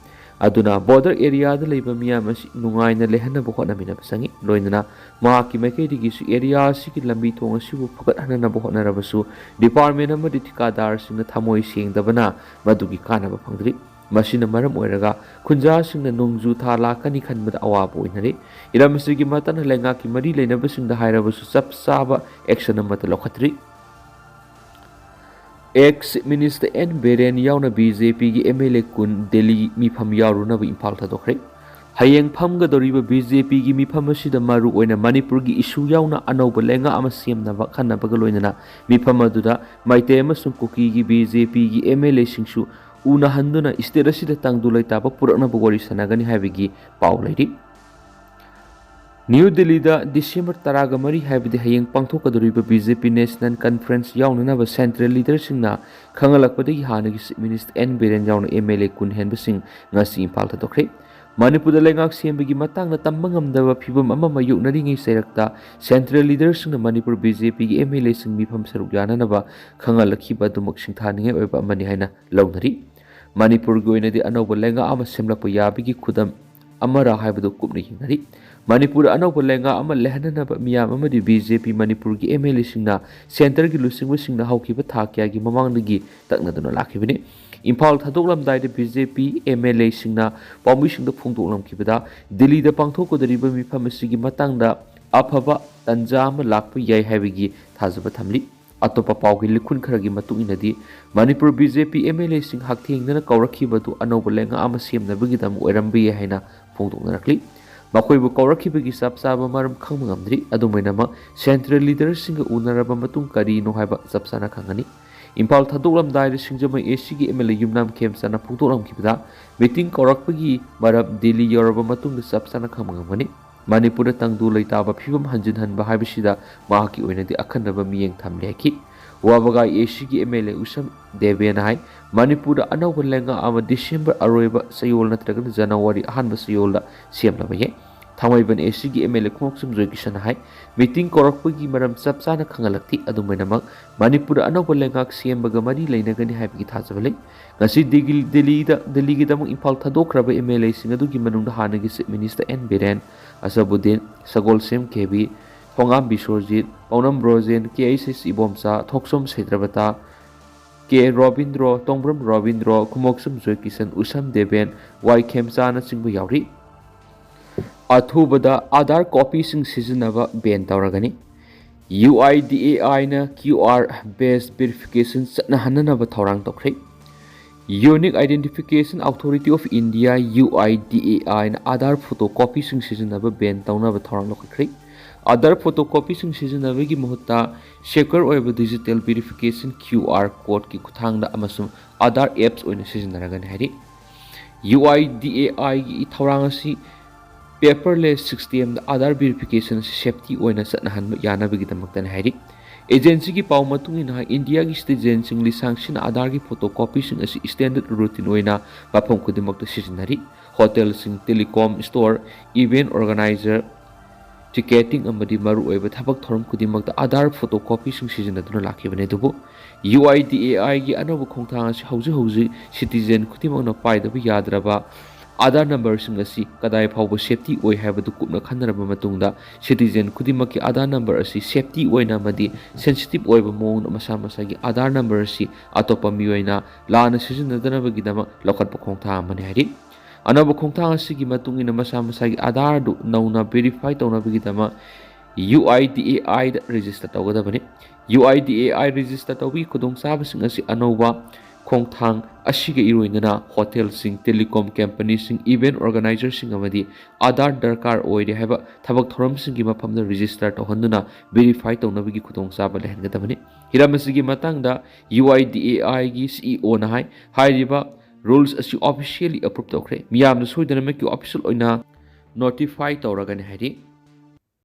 ꯑꯗꯨꯅ border areaꯗ ꯂꯩꯕ ꯃꯤꯌꯥꯝ ꯑꯁꯤ ꯅꯨꯡꯉꯥꯏꯅ ꯂꯩꯍꯟꯅꯕ ꯍꯣꯠꯅꯃꯤꯟꯅꯕ ꯆꯪꯏ꯫ ꯂꯣꯏꯅꯅ ꯃꯍꯥꯛꯀꯤ ꯃꯥꯏꯀꯩꯗꯒꯤꯁꯨ area ꯑꯁꯤꯒꯤ ꯂꯝꯕꯤ ꯊꯣꯡ ꯑꯁꯤꯕꯨ ꯐꯒꯠꯍꯟꯅꯅꯕ ꯍꯣꯠꯅꯔꯕꯁꯨ department ꯑꯃꯗꯤ ꯊꯤꯀꯥꯗꯥꯔꯁꯤꯡꯅ ꯊꯃꯣꯏ ꯁꯦꯡꯗꯕꯅ ꯃꯗꯨꯒꯤ ꯀꯥꯟꯅꯕ ꯐꯪꯗ꯭ꯔꯤ꯫ ꯃꯁꯤꯅ ꯃꯔꯝ ꯑꯣꯏꯔꯒ ꯈꯨꯟꯖꯥꯁꯤꯡꯅ ꯅꯣꯡꯖꯨ ꯊꯥ ꯂꯥꯛꯀꯅꯤ ꯈꯟꯕꯗ ꯑꯋꯥꯕ ꯑꯣꯏꯅꯔꯤ꯫ ꯏꯔꯝ ꯑꯁꯤꯒꯤ ꯃꯇꯥꯡꯗ ꯂꯩꯉꯥꯛꯀꯤ ꯃꯔꯤ ꯂꯩꯅꯕꯁꯤꯡꯗ ꯍꯥꯏꯔꯕꯁꯨ ꯆꯞ ꯆꯥꯕ action ꯑꯃꯠꯇ ꯂꯧꯈꯠꯇ꯭ꯔꯤ꯫ Ex Chief Minister N Biren ꯌꯥꯎꯅ BJPꯒꯤ MLA ꯀꯨꯟ ꯗꯦꯜꯂꯤ ꯃꯤꯐꯝ ꯌꯥꯎꯔꯨꯅꯕ ꯏꯝꯐꯥꯜ ꯊꯥꯗꯣꯛꯈ꯭ꯔꯦ꯫ ꯍꯌꯦꯡ ꯐꯝꯒꯗꯧꯔꯤꯕ BJPꯒꯤ ꯃꯤꯐꯝ ꯑꯁꯤꯗ ꯃꯔꯨ ꯑꯣꯏꯅ ꯃꯅꯤꯄꯨꯔꯒꯤ issue ꯌꯥꯎꯅ ꯑꯅꯧꯕ ꯂꯩꯉꯥꯛ ꯑꯃ ꯁꯦꯝꯅꯕ ꯈꯟꯅꯕꯒ ꯂꯣꯏꯅꯅ ꯃꯤꯐꯝ ꯑꯗꯨꯗ ꯃꯩꯇꯩ ꯑꯃꯁꯨꯡ ꯀꯨꯀꯤꯒꯤ BJPꯒꯤ MLAꯁꯤꯡꯁꯨ ꯎꯅꯍꯟꯗꯨꯅ state ꯑꯁꯤꯗ ꯇꯪꯗꯨ ꯂꯩꯇꯥꯕ ꯄꯨꯔꯛꯅꯕ ꯋꯥꯔꯤ ꯁꯥꯟꯅꯒꯅꯤ ꯍꯥꯏꯕꯒꯤ ꯄꯥꯎ ꯂꯩꯔꯤ꯫ ꯅ꯭ꯌꯨ ꯗꯤꯜꯂꯤꯗ ꯗꯤꯁꯦꯝꯕꯔ ꯇꯔꯥꯒ ꯃꯔꯤ, ꯍꯥꯏꯕꯗꯤ ꯍꯌꯦꯡ ꯄꯥꯡꯊꯣꯛꯀꯗꯧꯔꯤꯕ BJP National Conference ꯌꯥꯎꯅꯅꯕ central leaderꯁꯤꯡꯅ ꯈꯪꯍꯜꯂꯛꯄꯗꯒꯤ ꯍꯥꯟꯅꯒꯤ Chief Minister N ꯕꯤꯔꯦꯟ ꯌꯥꯎꯅ MLA ꯀꯨꯟ ꯍꯦꯟꯕꯁꯤꯡ ꯉꯁꯤ ꯏꯝꯐꯥꯜ ꯊꯥꯗꯣꯛꯈ꯭ꯔꯦ꯫ ꯃꯅꯤꯄꯨꯔꯗ ꯂꯩꯉꯥꯛ ꯁꯦꯝꯕꯒꯤ ꯃꯇꯥꯡꯗ ꯇꯝꯕ ꯉꯝꯗꯕ ꯐꯤꯕꯝ ꯑꯃ ꯃꯥꯌꯣꯛꯅꯔꯤꯉꯩ ꯆꯩꯔꯛꯇ central leaderꯁꯤꯡꯅ ꯃꯅꯤꯄꯨꯔ BJPꯒꯤ MLAꯁꯤꯡ ꯃꯤꯐꯝ ꯁꯔꯨꯛ ꯌꯥꯅꯅꯕ ꯈꯪꯍꯜꯂꯛꯈꯤꯕ ꯑꯗꯨꯃꯛ ꯁꯤꯡꯊꯥꯅꯤꯡꯉꯥꯏ ꯑꯣꯏꯕ ꯑꯃꯅꯤ ꯍꯥꯏꯅ ꯂꯧꯅꯔꯤ꯫ ꯃꯅꯤꯄꯨꯔꯒꯤ ꯑꯣꯏꯅꯗꯤ ꯑꯅꯧꯕ ꯂꯩꯉꯥꯛ ꯑꯃ ꯁꯦꯝꯂꯛꯄ ꯌꯥꯕꯒꯤ ꯈꯨꯗꯝ ꯑꯃꯔꯥ ꯍꯥꯏꯕꯗꯨ ꯀꯨꯞꯅ ꯌꯦꯡꯅꯔꯤ꯫ ꯃꯅꯤꯄꯨꯔꯗ ꯑꯅꯧꯕ ꯂꯩꯉꯥꯛ ꯑꯃ ꯂꯩꯍꯟꯅꯅꯕ ꯃꯤꯌꯥꯝ ꯑꯃꯗꯤ BJP ꯃꯅꯤꯄꯨꯔꯒꯤ MLAꯁꯤꯡꯅ centreꯒꯤ ꯂꯨꯆꯤꯡꯕꯁꯤꯡꯅ ꯍꯧꯈꯤꯕ ꯊꯥ ꯀꯌꯥꯒꯤ ꯃꯃꯥꯡꯗꯒꯤ ꯇꯛꯅꯗꯨꯅ ꯂꯥꯛꯈꯤꯕꯅꯤ꯫ ꯏꯝꯐꯥꯜ ꯊꯥꯗꯣꯛꯂꯝꯗꯥꯏꯗ BJP MLAꯁꯤꯡꯅ ꯄꯥꯎꯃꯤꯁꯤꯡꯗ ꯐꯣꯡꯗꯣꯛꯂꯝꯈꯤꯕꯗ ꯗꯤꯜꯂꯤꯗ ꯄꯥꯡꯊꯣꯛꯀꯗꯧꯔꯤꯕ ꯃꯤꯐꯝ ꯑꯁꯤꯒꯤ ꯃꯇꯥꯡꯗ ꯑꯐꯕ ꯇꯥꯟꯖꯥ ꯑꯃ ꯂꯥꯛꯄ ꯌꯥꯏ ꯍꯥꯏꯕꯒꯤ ꯊꯥꯖꯕ ꯊꯝꯂꯤ꯫ ꯑꯇꯣꯞꯄ ꯄꯥꯎꯒꯤ ꯂꯤꯈꯨꯟ ꯈꯔꯒꯤ ꯃꯇꯨꯡ ꯏꯟꯅꯗꯤ, ꯃꯅꯤꯄꯨꯔ BJP MLAꯁꯤꯡ ꯍꯛꯊꯦꯡꯅꯅ ꯀꯧꯔꯛꯈꯤꯕꯗꯨ ꯑꯅꯧꯕ ꯂꯩꯉꯥꯛ ꯑꯃ ꯁꯦꯝꯅꯕꯒꯤꯗꯃꯛ ꯑꯣꯏꯔꯝꯕ ꯌꯥꯏ ꯍꯥꯏꯅ ꯐꯣꯡꯗꯣꯛꯅꯔꯛꯂꯤ꯫ ꯃꯈꯣꯏꯕꯨ ꯀꯧꯔꯛꯈꯤꯕꯒꯤ ꯆꯞ ꯆꯥꯕ ꯃꯔꯝ ꯈꯪꯕ ꯉꯝꯗ꯭ꯔꯤ꯫ ꯑꯗꯨꯝ ꯑꯣꯏꯅꯃꯛ, central leaderꯁꯤꯡꯒ ꯎꯅꯔꯕ ꯃꯇꯨꯡ ꯀꯔꯤꯅꯣ ꯍꯥꯏꯕ ꯆꯞ ꯆꯥꯅ ꯈꯪꯒꯅꯤ꯫ ꯏꯝꯐꯥꯜ ꯊꯥꯗꯣꯛꯂꯝꯗꯥꯏꯗ ꯁꯤꯡꯖꯃꯩ ACꯒꯤ MLA ꯌꯨꯝꯅꯥꯝ ꯈꯦꯝꯆꯥꯟꯅ ꯐꯣꯡꯗꯣꯛꯂꯝꯈꯤꯕꯗ, meeting ꯀꯧꯔꯛꯄꯒꯤ ꯃꯔꯝ ꯗꯤꯜꯂꯤ ꯌꯧꯔꯕ ꯃꯇꯨꯡꯗ ꯆꯞ ꯆꯥꯅ ꯈꯪꯕ ꯉꯝꯒꯅꯤ꯫ ꯃꯅꯤꯄꯨꯔꯗ ꯇꯪꯗꯨ ꯂꯩꯇꯥꯕ ꯐꯤꯕꯝ ꯍꯟꯖꯤꯟꯍꯟꯕ ꯍꯥꯏꯕꯁꯤꯗ ꯃꯍꯥꯛꯀꯤ ꯑꯣꯏꯅꯗꯤ ꯑꯈꯟꯅꯕ ꯃꯤꯠꯌꯦꯡ ꯊꯝꯂꯦ ꯍꯥꯏꯈꯤ꯫ ꯋꯥꯕꯒꯥꯏ ACꯒꯤ MLA ꯎꯁꯝ ꯗꯦꯕꯦꯅ ꯍꯥꯏ, ꯃꯅꯤꯄꯨꯔꯗ ꯑꯅꯧꯕ ꯂꯩꯉꯥꯛ ꯑꯃ ꯗꯤꯁꯦꯝꯕꯔ ꯑꯔꯣꯏꯕ ꯆꯌꯣꯜ ꯅꯠꯇ꯭ꯔꯒꯅ ꯖꯅꯋꯥꯔꯤ ꯑꯍꯥꯟꯕ ꯆꯌꯣꯜꯗ ꯁꯦꯝꯂꯕ ꯌꯥꯏ꯫ ꯊꯥꯡꯃꯩꯕꯟ ACꯒꯤ MLA ꯈꯣꯡꯎꯞꯁꯝ ꯖꯣꯏꯀꯤꯁꯟꯅ ꯍꯥꯏ, meeting ꯀꯧꯔꯛꯄꯒꯤ ꯃꯔꯝ ꯆꯞ ꯆꯥꯅ ꯈꯪꯍꯜꯂꯛꯇꯦ꯫ ꯑꯗꯨꯝ ꯑꯣꯏꯅꯃꯛ, ꯃꯅꯤꯄꯨꯔꯗ ꯑꯅꯧꯕ ꯂꯩꯉꯥꯛ ꯁꯦꯝꯕꯒ ꯃꯔꯤ ꯂꯩꯅꯒꯅꯤ ꯍꯥꯏꯕꯒꯤ ꯊꯥꯖꯕ ꯂꯩ꯫ ꯉꯁꯤ ꯗꯤꯜꯂꯤ-, ꯗꯤꯜꯂꯤꯗ, ꯗꯤꯜꯂꯤꯒꯤꯗꯃꯛ ꯏꯝꯐꯥꯜ ꯊꯥꯗꯣꯛꯈ꯭ꯔꯕ MLAꯁꯤꯡ ꯑꯗꯨꯒꯤ ꯃꯅꯨꯡꯗ ꯍꯥꯟꯅꯒꯤ Chief Minister N ꯕꯤꯔꯦꯟ, ꯑꯁꯕꯨꯗꯤꯟ, ꯁꯒꯣꯜꯁꯦꯝ ꯀꯦꯕꯤ, ꯊꯣꯉꯥꯝ ꯕꯤꯁ꯭ꯋꯔꯖꯤꯠ, ꯄꯥꯎꯅꯝ ꯕ꯭ꯔꯣꯖꯦꯟ, KICC ꯏꯕꯣꯝꯆꯥ, ꯊꯣꯛꯆꯣꯝ ꯁꯩꯗ꯭ꯔꯕꯇꯥ, ꯀꯦ ꯔꯣꯕꯤꯟꯗ꯭ꯔꯣ, ꯇꯣꯡꯕ꯭ꯔꯝ ꯔꯣꯕꯤꯟꯗ꯭ꯔꯣ, ꯈꯨꯃꯣꯛꯁꯝ ꯖꯣꯏꯀꯤꯁꯟ, ꯎꯁꯝ ꯗꯦꯕꯦꯟ, ꯋꯥꯏ ꯈꯦꯝꯆꯥꯅꯆꯤꯡꯕ ꯌꯥꯎꯔꯤ꯫ ꯑꯊꯨꯕꯗ ꯑꯥꯙꯥꯔ ꯀꯣꯄꯤꯁꯤꯡ ꯁꯤꯖꯤꯟꯅꯕ ꯕꯦꯟ ꯇꯧꯔꯒꯅꯤ꯫ ꯌꯨ ꯑꯥꯏ ꯗꯤ ꯑꯦ ꯑꯥꯏꯅ ꯀ꯭ꯌꯨ ꯑꯥꯔ ꯕꯦꯁ ꯚꯦꯔꯤꯐꯤꯀꯦꯁꯟ ꯆꯠꯅꯍꯟꯅꯅꯕ ꯊꯧꯔꯥꯡ ꯇꯧꯈ꯭ꯔꯦ꯫ Unique Identification Authority of India, U I D A ꯑꯥꯏꯅ ꯑꯥꯙꯥꯔ ꯐꯣꯇꯣ ꯀꯣꯄꯤꯁꯤꯡ ꯁꯤꯖꯤꯟꯅꯕ ꯕꯦꯟ ꯇꯧꯅꯕ ꯊꯧꯔꯥꯡ ꯂꯧꯈꯠꯈ꯭ꯔꯦ꯫ ꯑꯥꯙꯥꯔ ꯐꯣꯇꯣ ꯀꯣꯄꯤꯁꯤꯡ ꯁꯤꯖꯤꯟꯅꯕꯒꯤ ꯃꯍꯨꯠꯇ ꯁꯦꯀ꯭ꯌꯣꯔ ꯑꯣꯏꯕ ꯗꯤꯖꯤꯇꯦꯜ ꯚꯦꯔꯤꯐꯤꯀꯦꯁꯟ ꯀ꯭ꯌꯨ ꯑꯥꯔ ꯀꯣꯗꯀꯤ ꯈꯨꯠꯊꯥꯡꯗ ꯑꯃꯁꯨꯡ ꯑꯥꯙꯥꯔ ꯑꯦꯞꯁ ꯑꯣꯏꯅ ꯁꯤꯖꯤꯟꯅꯔꯒꯅꯤ ꯍꯥꯏꯔꯤ꯫ ꯌꯨ ꯑꯥꯏ ꯗꯤ ꯑꯦ ꯑꯥꯏꯒꯤ ꯊꯧꯔꯥꯡ ꯑꯁꯤ ꯄꯦꯄꯔꯂꯦꯁ ꯁꯤꯁꯇꯦꯝꯗ ꯑꯥꯙꯥꯔ ꯚꯦꯔꯤꯐꯤꯀꯦꯁꯟ ꯑꯁꯤ ꯁꯦꯐꯇꯤ ꯑꯣꯏꯅ ꯆꯠꯅꯍꯟꯕ ꯌꯥꯅꯕꯒꯤꯗꯃꯛꯇꯅꯤ ꯍꯥꯏꯔꯤ꯫ ꯑꯦꯖꯦꯟꯁꯤꯒꯤ ꯄꯥꯎ ꯃꯇꯨꯡ ꯏꯟꯅ, ꯏꯟꯗꯤꯌꯥꯒꯤ ꯁꯤꯇꯤꯖꯦꯟꯁꯤꯡ ꯂꯤꯁꯥꯡ ꯁꯤꯠꯅ ꯑꯥꯙꯥꯔꯒꯤ ꯐꯣꯇꯣ ꯀꯣꯄꯤꯁꯤꯡ ꯑꯁꯤ ꯁ꯭ꯇꯦꯟꯗꯔꯗ ꯔꯨꯇꯤꯟ ꯑꯣꯏꯅ ꯃꯐꯝ ꯈꯨꯗꯤꯡꯃꯛꯇ ꯁꯤꯖꯤꯟꯅꯔꯤ꯫ ꯍꯣꯇꯦꯜꯁꯤꯡ, telecom store, event organiser, ticketing ꯑꯃꯗꯤ ꯃꯔꯨꯑꯣꯏꯕ ꯊꯕꯛ ꯊꯧꯔꯝ ꯈꯨꯗꯤꯡꯃꯛꯇ ꯑꯥꯙꯥꯔ ꯐꯣꯇꯣ ꯀꯣꯄꯤꯁꯤꯡ ꯁꯤꯖꯤꯟꯅꯗꯨꯅ ꯂꯥꯛꯈꯤꯕꯅꯤ꯫ ꯑꯗꯨꯕꯨ ꯌꯨ ꯑꯥꯏ ꯗꯤ ꯑꯦ ꯑꯥꯏꯒꯤ ꯑꯅꯧꯕ ꯈꯣꯡꯊꯥꯡ ꯑꯁꯤ ꯍꯧꯖꯤꯛ ꯍꯧꯖꯤꯛ ꯁꯤꯇꯤꯖꯦꯟ ꯈꯨꯗꯤꯡꯃꯛꯅ ꯄꯥꯏꯗꯕ ꯌꯥꯗ꯭ꯔꯕ ꯑꯥꯙꯥꯔ ꯅꯝꯕꯔꯁꯤꯡ ꯑꯁꯤ ꯀꯗꯥꯏ ꯐꯥꯎꯕ ꯁꯦꯐꯇꯤ ꯑꯣꯏ ꯍꯥꯏꯕꯗꯨ ꯀꯨꯞꯅ ꯈꯟꯅꯔꯕ ꯃꯇꯨꯡꯗ, ꯁꯤꯇꯤꯖꯦꯟ ꯈꯨꯗꯤꯡꯃꯛꯀꯤ ꯑꯥꯙꯥꯔ ꯅꯝꯕꯔ ꯑꯁꯤ ꯁꯦꯐꯇꯤ ꯑꯣꯏꯅ ꯑꯃꯗꯤ ꯁꯦꯟꯁꯤꯇꯤꯚ ꯑꯣꯏꯕ ꯃꯑꯣꯡꯗ ꯃꯁꯥ ꯃꯁꯥꯒꯤ ꯑꯥꯙꯥꯔ ꯅꯝꯕꯔ ꯑꯁꯤ ꯑꯇꯣꯞꯄ ꯃꯤꯑꯣꯏꯅ ꯂꯥꯟꯅ ꯁꯤꯖꯤꯟꯅꯗꯅꯕꯒꯤꯗꯃꯛ ꯂꯧꯈꯠꯄ ꯈꯣꯡꯊꯥꯡ ꯑꯃꯅꯤ ꯍꯥꯏꯔꯤ꯫ ꯑꯅꯧꯕ ꯈꯣꯡꯊꯥꯡ ꯑꯁꯤꯒꯤ ꯃꯇꯨꯡ ꯏꯟꯅ ꯃꯁꯥ ꯃꯁꯥꯒꯤ ꯑꯥꯙꯥꯔꯗꯨ ꯅꯧꯅ ꯚꯦꯔꯤꯐꯥꯏ ꯇꯧꯅꯕꯒꯤꯗꯃꯛ ꯌꯨ ꯑꯥꯏ ꯗꯤ ꯑꯦ ꯑꯥꯏꯗ ꯔꯦꯖꯤꯁꯇꯔ ꯇꯧꯒꯗꯕꯅꯤ꯫ U I D A I register ꯇꯧꯕꯒꯤ ꯈꯨꯗꯣꯡꯆꯥꯕꯁꯤꯡ ꯑꯁꯤ ꯑꯅꯧꯕ ꯈꯣꯡꯊꯥꯡ ꯑꯁꯤꯒ ꯏꯔꯣꯏꯅꯅ ꯍꯣꯇꯦꯜꯁꯤꯡ, ꯇꯦꯂꯤꯀꯣꯝ ꯀꯝꯄꯅꯤꯁꯤꯡ, ꯏꯚꯦꯟꯠ ꯑꯣꯔꯒꯅꯥꯏꯖꯔꯁꯤꯡ ꯑꯃꯗꯤ ꯑꯥꯙꯥꯔ ꯗꯔꯀꯥꯔ ꯑꯣꯏꯔꯦ ꯍꯥꯏꯕ ꯊꯕꯛ ꯊꯧꯔꯝꯁꯤꯡꯒꯤ ꯃꯐꯝꯗ ꯔꯦꯖꯤꯁꯇꯔ ꯇꯧꯍꯟꯗꯨꯅ ꯚꯦꯔꯤꯐꯥꯏ ꯇꯧꯅꯕꯒꯤ ꯈꯨꯗꯣꯡꯆꯥꯕ ꯂꯩꯍꯟꯒꯗꯕꯅꯤ꯫ ꯍꯤꯔꯝ ꯑꯁꯤꯒꯤ ꯃꯇꯥꯡꯗ ꯌꯨ ꯑꯥꯏ ꯗꯤ ꯑꯦ ꯑꯥꯏꯒꯤ ꯁꯤ ꯏ ꯑꯣꯅ ꯍꯥꯏ, ꯍꯥꯏꯔꯤꯕ ꯔꯨꯜꯁ ꯑꯁꯤ ꯑꯣꯐꯤꯁꯤꯌꯦꯜꯂꯤ ꯑꯦꯄ꯭ꯔꯨꯞ ꯇꯧꯈ꯭ꯔꯦ꯫ ꯃꯤꯌꯥꯝꯅ ꯁꯣꯏꯗꯅꯃꯛꯀꯤ ꯑꯣꯐꯤꯁꯤꯌꯦꯜ ꯑꯣꯏꯅ ꯅꯣꯇꯤꯐꯥꯏ ꯇꯧꯔꯒꯅꯤ ꯍꯥꯏꯔꯤ꯫